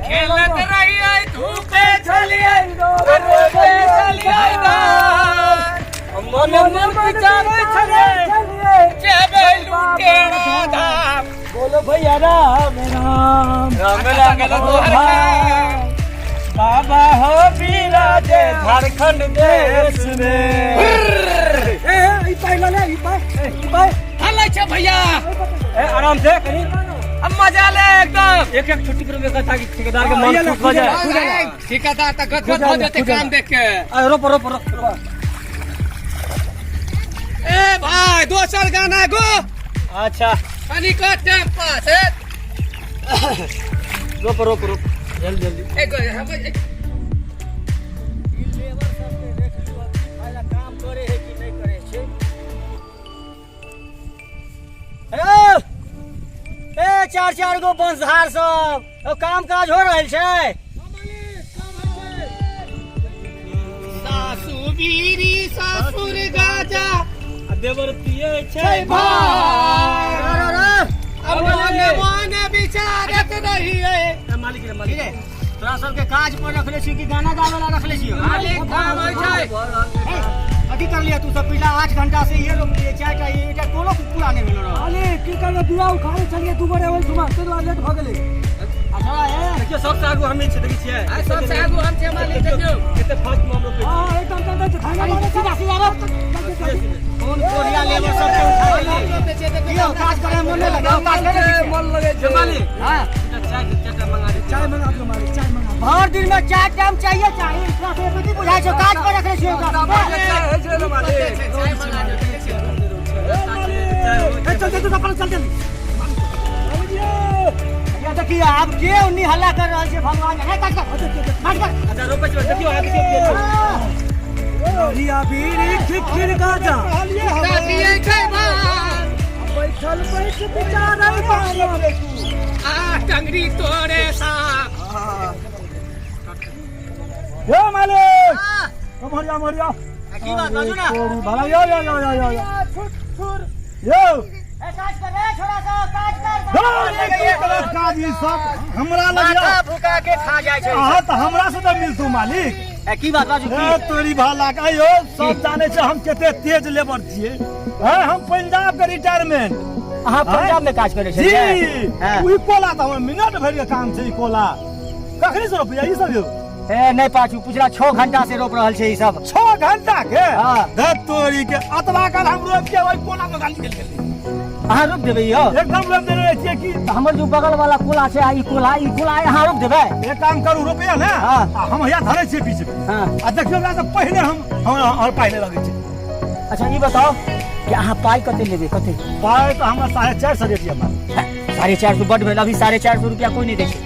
खेलत रहियै धूपे छलियै रोपे छलियै धान मन मन विचारै छलियै जेबै लुटेरा धाम। बोलो भैया राम राम। राम लागल तोहर काम। बाबा हो बिराजे झारखंड देश में। ए ई पाई ले ले, ई पाई, ई पाई। हल्ला छै भैया। ए आराम से कनी। अब मजा ले एकदम। एक एक छुट्टी करूंगा ताकि ठेकेदार के मन खुश हो जाए। ठेकेदार त गदगद हो जेतै काम देख के। अरे रोप रोप रोप। ए भाई दोसर गाना गो। अच्छा कनी का टाइम पास है। रोप रोप रोप जल्दी जल्दी। ए गो हम ई लेबर सबके देख लियो की काम करे है कि नहीं करे छै। हेलो ए चार चार गो बंसधार सब ओ काम काज हो रहल छै। सासु बीरी सासुर गाजा आ देवर पिए छै छै भाई। अरे, अरे, अब मन मन विचारत रहिए। अरे। मालिक रे मालिक, तोरा सबके काज पर रखले छी कि गाना गावे ला रखले छी? मालिक काम होइ छै। ए, अथी कर लिया तू सब पिछला 8 घंटा से ये रोप लिए चार टा, ये कोनो पूरा नहीं भेलो रहो। मालिक की करबै, बीआ उखाड़े छलियै दू गोरे ओहि ठुमा, ताहि दुआरे लेट भऽ गेलै। अच्छा ए देखियौ सबसे आगू हमही छी, देखै छियै? आ सबसे आगू हम छियै मालिक, देखियौ कते फास्ट में हम रोपै हँ एकदम चलते छै, खाना अरे, सीधा सीधा रोप। छियै। कौन कोरिया लेबर सबके उठा ले लियो, काज करे मन नहीं लगे, काज करे मन लगै छै मालिक। हां चाय चाय मंगा दे। चाय मंगा दियौ मालिक, चाय मंगा दियौ। भर दिन में 4 टाइम चाहिए चाहिए, इतना से की बुझाय छै, काज पर रखले छियै ओकरा। चाय होइ छै ने मालिक? चाय मंगा दियौ। ए, चल चल तू अपन चल जल्दी। या देखिए आब के उन्नी हल्ला कर रहल छै भगवान जाने। काज कर काज कर। अच्छा रोपै छियै, देखियौ आगे देखियौ। रिया बीड़ी खिखिर गाजा पिए छै भाई। बैठल बैठ विचारै बाबा। आ टंगरी तोरे साप। यो मालिक मरिया मरिया। की बात बाजू ना? तोरी भला यो यो यो यो यो यो। ए काज कर रे छोरा सब, काज कर। यो, की करत काज ई सब हमरा लगिया माथा फुका के खा जाइ छै। अहाँ तऽ हमरा से तऽ मिलतू मालिक। ए की बात बाजू? ए तोरी भला का यो सब जाने छै हम कते तेज लेबर छियै। हैं हम पंजाब के रिटायरमेंट। अहाँ पंजाब में काज करै जी छियै? हाँ। ई कोला तऽ हमर मिनट भरि के काम छै। ई कोला कखनी से रोपैया ई सब यौ? ए नहीं पाछू पिछला 6 घंटा से रोप रहल छै ई सब। 6 घंटा के? हाँ। धत तोरी के अतबा काल हम रोप के ओहि कोला में गाली गेल गेली। अहाँ रोप देबै यौ? एकदम रोप देने रहै छियै की। तऽ हमर जो बगल वाला कोला छै, आ ई कोला, ई कोला अहाँ रोप देबै? एक काम करू, रोपैया ने। हाँ। आ हम हैया धरै छियै बीच में। हाँ। आ देखियौ हमरा से पहिने हम हम पाइ नहि लगै छै। अच्छा ई बताओ कि अहाँ पाइ कते लेबै, कते? पाइ तऽ हमरा 450 रेट यऽ मालिक। 450 बड भेल, अभी 450 रुपया कोई नहीं दै छै।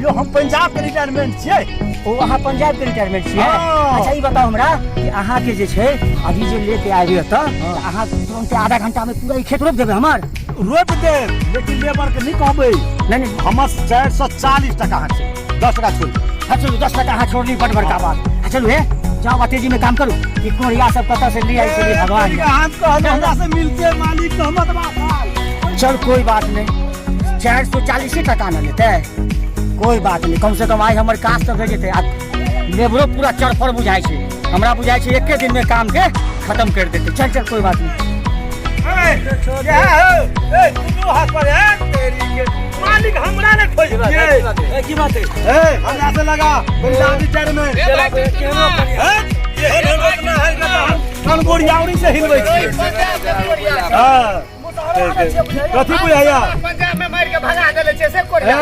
यो हम पंजाब के रिटायरमेंट छियै। ओ अहाँ पंजाब के रिटायरमेंट छियै? हाँ। अच्छा ई बताओ हमरा कि अहाँ के जे छै अभी जे लेके आबि एतऽ, तऽ अहाँ तुरंत आधा घंटा में पूरा ई खेत रोप देबै हमर? रोपि देब, लेकिन लेबर के नहीं कहबै। नहीं नहीं। हमर 440 टका अहाँ छै, 10 टका छोड़ि। हाँ चलू, 10 टका अहाँ छोड़ली बड बड़का बात। हाँ चलू हे जाओ बा तेजी में काम करू। ई कोरिया सब कतऽ से ले आयल छलियै भगवान जाने। हम कहलहुँ हमरा से मिलते मालिक तऽ हमर बात। चल कोई बात नहीं, 440 टका न लेतै, कोई बात नहीं, कम से कम आइ हमर काज तऽ भए जेतै। आ लेबरो पूरा चरफर बुझाइ छै, हमरा बुझाइ छै एके दिन में काम के खत्म कर देतै। चल चल कोई बात नहीं। मालिक हमरा ने खोज ए की बात है? ए हमरा से लगा पंजाब रिटायरमेंट। ए भाई टुनटुनमा। ए कनगोरियावरी से हिलबै छियै। हां कथी बुझाइया? पंजाब में मार के भगा देले छै से कोरिया।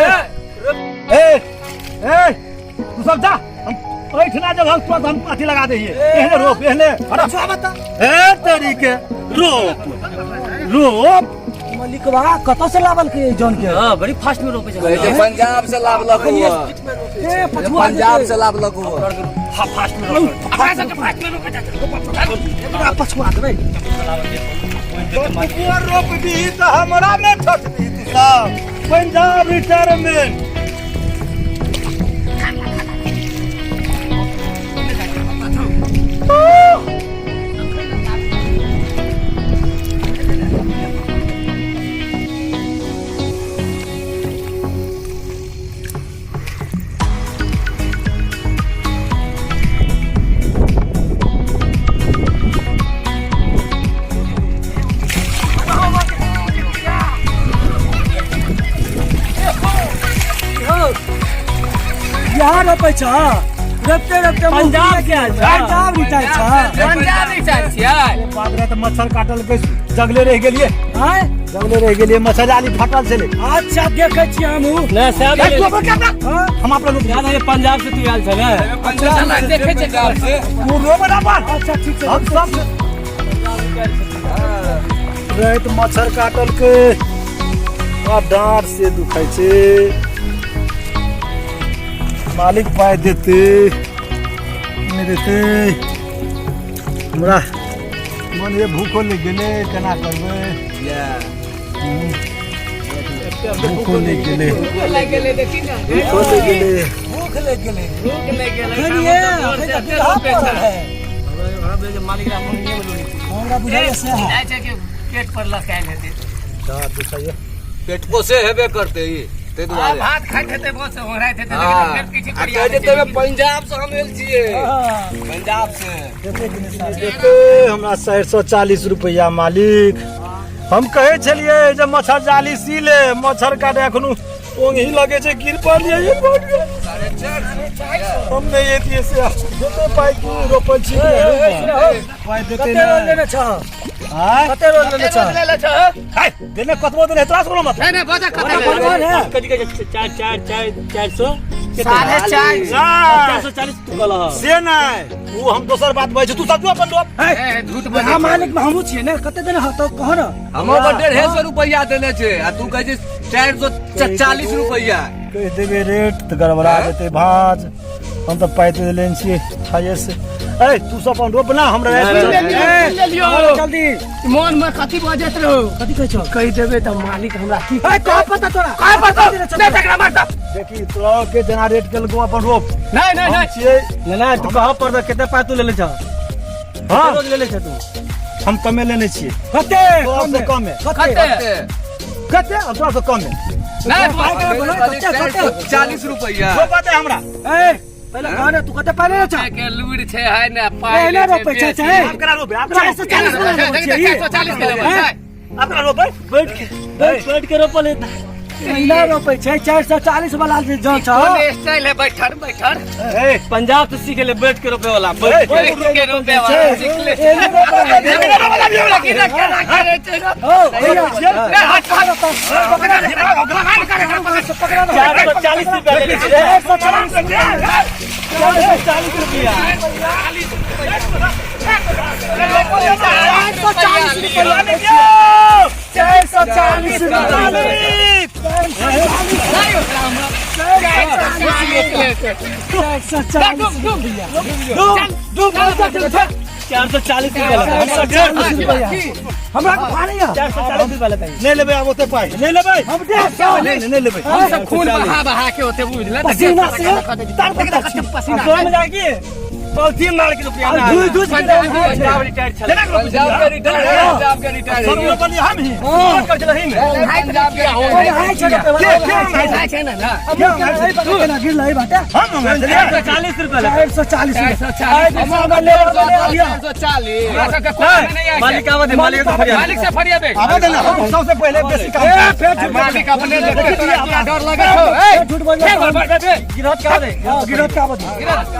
ए ए तू सब जा, हम ओहिठिना जब हम तुरंत हम अथी लगा दै हियै। एहने रोप, एहने ए तरीके रोप रोप। मलिकवा कतऽ से लावल के जौन के? हां बड़ी फास्ट में रोपै छै। जे पंजाब से लावलक हुआ। ए पछुआ पंजाब से लावलक हुआ। हां फास्ट में रोपै। अपना सबके फास्ट में रोपे छै। एकरा पछुआ देबै। तू रोप दीही तऽ हमरा में ठक दीही तू सब पंजाब रिटायरमेंट। बिहार रोपै छ रोपते रोपते पंजाब के आयल छ। पंजाब रिटायर छ पंजाब रिटायर छियै बाप रे, तऽ मच्छर काटल के जगले रहि गेलियै। आँय? जगले रहि गेलियै, मच्छर जाली फटल छलै। अच्छा देखै छियै हमहूँ। नहि सएह ए, तू अपन काट। हाँ? हम अपना रोप। याद है पंजाब से तू आयल छलै। चल देखै छियै पंजाब से। तू रोप ना अपन। अच्छा ठीक छै। हम सब राति मच्छर काटल के आब डाँट से दुखाइ छै। मालिक पाइ देतै नहि देतै, हमरा मन ये भूखो लागि गेलै, केना करबै? भूखो लागि गेलै। लागि गेलै, देखी ने। भूखो लागि गेलै। भूख लागि गेलै। भूख लागि गेलै। खनिये, अखन तऽ बिरहा पड़ल है। मालिक हमरा बुझाइए से है। जाइ छै कि पेट पर लकायल हेतै। डाँट दुखाइए। पेटको से हेबे करते ई ताहि आ दुआरे। भात खाइत हेतै, बस ओंघराइत हेतै, हाँ। लेकिन फेर किछु आ करिया कहै छै दै छै। तैमे पंजाब से हम एल छियै, पंजाब से। देतै हमरा 440 रुपैआ मालिक। हम कहै छलियै जे मच्छर जाली सी ले, मच्छर काटे एखनो ओंघी लगे छै, गिर पड़लियै। हम नहि एतियै से देतै पाइ की रोपल छी पाइ देतै? कते रोज नहि। लेने छह? आँय? कते रोज लेने छह? लेले छह? हाय, देने कतबो देने, तोरा से कोनो मतलब? नहि नहि, बजा कते बराबर लेले? है। कथी कहै छै? चारि चारि चारि चारि सौ 4.5। नहि, 440 तू कहलह। से नहि, ओ हम दोसर बात बजै छी, तू सब जो अपन रोप। ए, झूठ बजै हाँ छै। मालिक, हमहूँ छियै ने, कते देने हतो कह ने। हमरो पर 150 रुपैआ देने छै आ तू कहै छै 440 रुपैआ। कहि देबै रेट तऽ गड़बड़ा जेतै भाँज। हम तऽ पाइ तऽ लेने छियै छे से। ए, तू सब अपन रोप ना, हमरा नहि, राति नहि, मे- लेलियो। जल्दी। मन में कथी बजैत रहो? कथी कहै छौ? कहि देबै तऽ मालिक हमरा की ए, कह पता तोरा। कहे पड़तौ? नहि, तकरा मारता। देखी, तोरा के जेना रेट केलको अपन रोप। नहि नहि हम नहि। छियै। नहि नहि, तू कह पर कते पाइ तू लेले छह? हाँ। रोज लेले छह तू? हम कमे लेने छियै। कते? तोरा से कमे। कते? कते? कते? हम तोरा से कमे। नहि। 440 रुपैआ रोपा दे हमरा। ए, पहिले कह ने, तू कते पाइ लेने छह? के लूरि छै है ने पाइ? ए, नहि रोपै छै छै। आब केना रोपे? आब केना? 440 वाला रोपै छै ई। 440 के लेबै छै। आब केना रोपे? बैठ के बैठ बैठ के रोपल हेतै। महिला रोपै छै 440 वाला जे जौ छ। कोन स्टाइल है? बैठल बैठल। ए, पंजाब से सीख ले बैठ के रोपे वाला, बैठ के। बैठ के रोपे वाला सीख ले। ओ भैया। 440 रुपया लेले छै। 440। 440 रुपया। 440 रुपया, 440 रुपया। 440। 440 रुपया लेतै। 440 रुपया हमरा के भारी है। 440 रुपया लेतै। नहि लेबै आब ओते पाइ, नहि लेबै। हम 150। नहि नहि, नहि लेबै। हम सब खून बहा बहा के होते, बुझले? पसीना से तर तर छी। पसीना। सौ में जाके पॉलिथीन मार के रुपया ना। धुइ धुइ के पंजाब रिटायर छलै। पंजाब के रिटायर है, पंजाब के रिटायर सब है। रोपलियै हम ही। कर चलही में। पंजाब के ओए हाय छै रोपे वाला। के के? छै ने ना। केना गिरलै बाटे? हम मंगाइ छलियै। 440 रुपया लेतै। 440। 440। हमरा लेबर बने आबिया। 440 हमरा सबके कोन में नहीं आय। मालिक आवत है, मालिक के फरियाद। मालिक से फरियाबे। आबऽ दे ने, हम सबसे पहिले बेसी काम। ए, फेर झूठ। मालिक अपने देखते, तोरा किया डर लगै छौ? ए, झूठ बोल। फेर बड़ बड़ बे। गिरहत का दे। गिरत का बता।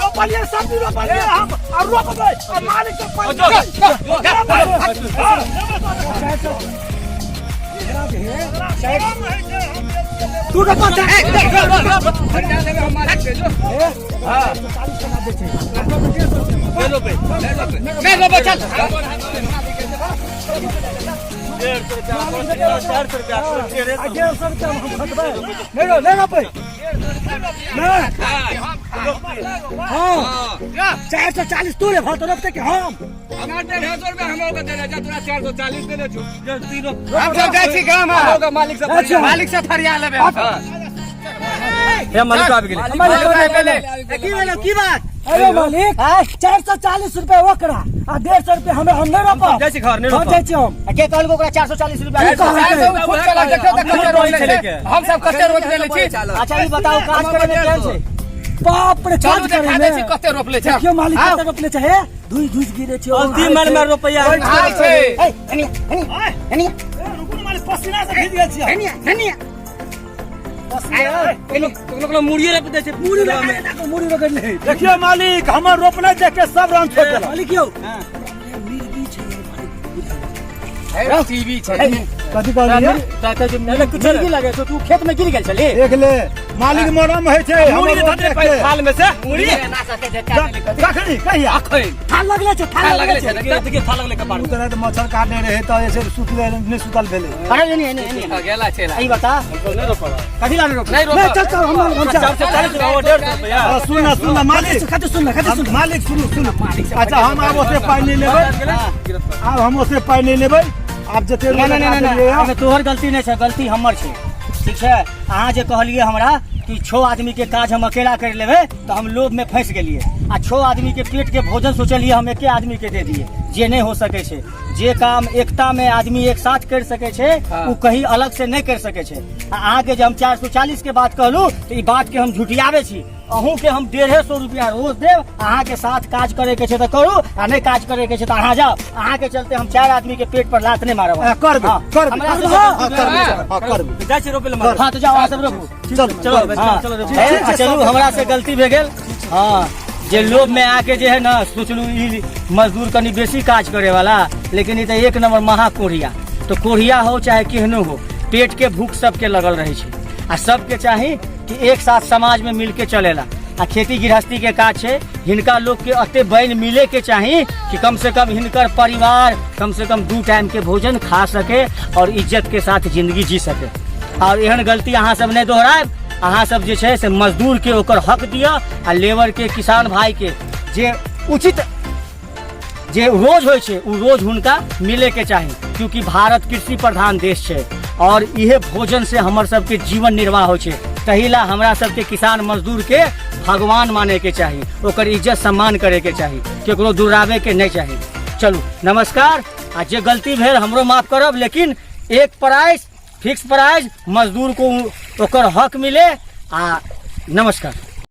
रोपलियै सब दिन रोपलियै हम आ रोपबै आ मालिक के पाइ। तू रोपा दे। फरिया देबै हम मालिक से, जो। नहीं रोपे, चल। 400 रुपया। आ 150 रुपया हम खटबै नहीं रो, नहीं रोपै नहीं। हाँ, 440 तू रे भात रोपते कि हम? हमरा 150 रुपया हमरो के देने जा, तोरा 440 देने छौ। हम सब जाइ छी गाम। हमरो के मालिक से अच्छा। मालिक से फरिया लेबै। हे, मालिक आबि गेलै। मालिक। की भेलो, की बात? अरे मालिक, 440 रुपया ओकरा आ 150 रुपया हमें। हम नहीं रोपब। जाइ छी घर, नहि हम रोपब। जाइ छी हम। के कहलको ओकरा 440 रुपया? की कहलकै? खुद चला, देखियौ तऽ कते रोज लै छै। हम सब कते रोज ले छी। अच्छा, ई बताउ, काज करे में केहन छै? बाप रे, चलू काज करे देखा दै छी में। कते रोपले छै। देखियौ मालिक, आउ। कते रोपले छै। हे, धुइ धुइ गिरे छै। पॉलिथीन मार मार रुपया। हाय छै। ए, धनिया धनिया धनिया। रुकू ने मालिक, पसीना से भीज गेल छियै। धनिया धनिया। कखनो कखनो मुड़िए रोपि दै छै मुड़ी लगा दे, मुड़ी रोकड़ नहीं। देखियो मालिक, हमर रोपने देख के सब रंग छोड़ देलक। मालिक यौ, टीवी छै। कथी कहलियै? मिर्गी लगे तो तू खेत में गिर गेल छली। देख ले मालिक, मरम होइ छै हमर मुड़ी रोप धऽ दे देख के। थाल में से मुड़ी। कखनी कहिया? अखन। थाल लगले छै, थाल थाल लगले लगले छै। छै, देखिए थाल लगले कपार। ओ तरह तऽ मच्छर काटने रहे तऽ ऐसे सुतले नहि, सुतल भेलै। अरे एनी एनी एनी। गेला छै। ई बता, कथी ला रोपले? नहीं। नहीं, चल चल, हम चल। 440 150 रुपया। हाँ, सुन ना, सुन ना मालिक। खाते सुन ना, खाते सुन। मालिक, सुनू सुनू। अच्छा, हम आब ओते पाइ नहि लेबै, आब हम ओते पाइ नहि लेबै, आब जते नहीं नहीं नहीं लगा नहीं। देलियै। एहिमे तोहर गलती नहि छै, गलती हमर छै, ठीक छै? अहाँ जे कहलियै हमरा कि 6 आदमी के काज हम अकेला कर लेबै, तऽ हम लोभ में फंसि गेलियै आ 6 आदमी के पेट के भोजन सोचलियै हम एके आदमी के दे दिए, जे नहि हो सकै छै। जे काम एकता में आदमी एक साथ कर सकै छै, ओ कहीं अलग से नहि कर सकै छै। आ अहाँके जे हम 440 के बात कहलहुँ, तऽ ई बात के हम झुठियाबै छी। अहूँ के हम 150 रुपया रोज देब। अहाँ के साथ काज करे के छै तऽ करू आ नहि काज करे के छै तऽ अहाँ जाओ। अहाँ के चलते हम 4 आदमी के पेट पर लात नहि मारब। हाँ, करबै। हाँ, करबै। हमरा से हाँ, गलती करबै। भेल। हाँ, करबै। जाइ छै रोपे लए। हाँ, तऽ जाओ, अहाँ सब रोपू। चल। चलो। हाँ, चलो, चलो। ए, चलू, हमरा से गलती भए गेल। हाँ, जे लोभ में आके जे है ना सोचलू ई मजदूर कनी बेसी काज करे वाला, लेकिन ई तऽ एक नंबर महा कोढ़िया। तो कोढ़िया हो चाहे केहनो हो, पेट के भूख सबके लगल रहे छै आ सबके चाही कि एक साथ समाज में मिल के चलेला। आ खेती गृहस्थी के काज छै, हिनका लोग के अते बैन मिले के चाही कि कम से कम हिनकर परिवार कम से कम 2 टाइम के भोजन खा सके और इज्जत के साथ जिंदगी जी सके। और एहन गलती अहाँ सब नहीं दोहरायब। अहाँ सब जे छै से मजदूर के ओकर हक दिअ आ लेबर के, किसान भाई के जे उचित जे रोज होइ छै, उ रोज हुनका मिले के चाही, क्योंकि भारत कृषि प्रधान देश छै और इहे भोजन से हमर सबके जीवन निर्वाह होइ छै। तही ला हमरा सबके किसान मजदूर के भगवान माने के चाही, ओकर इज्जत सम्मान करे के चाही, केकरो दुराबे के नहीं चाही। चलू, नमस्कार। आ जे गलती भेल हमरो माफ करब, लेकिन एक प्राइस फिक्स प्राइस, मजदूर को ओकर हक मिले। आ नमस्कार।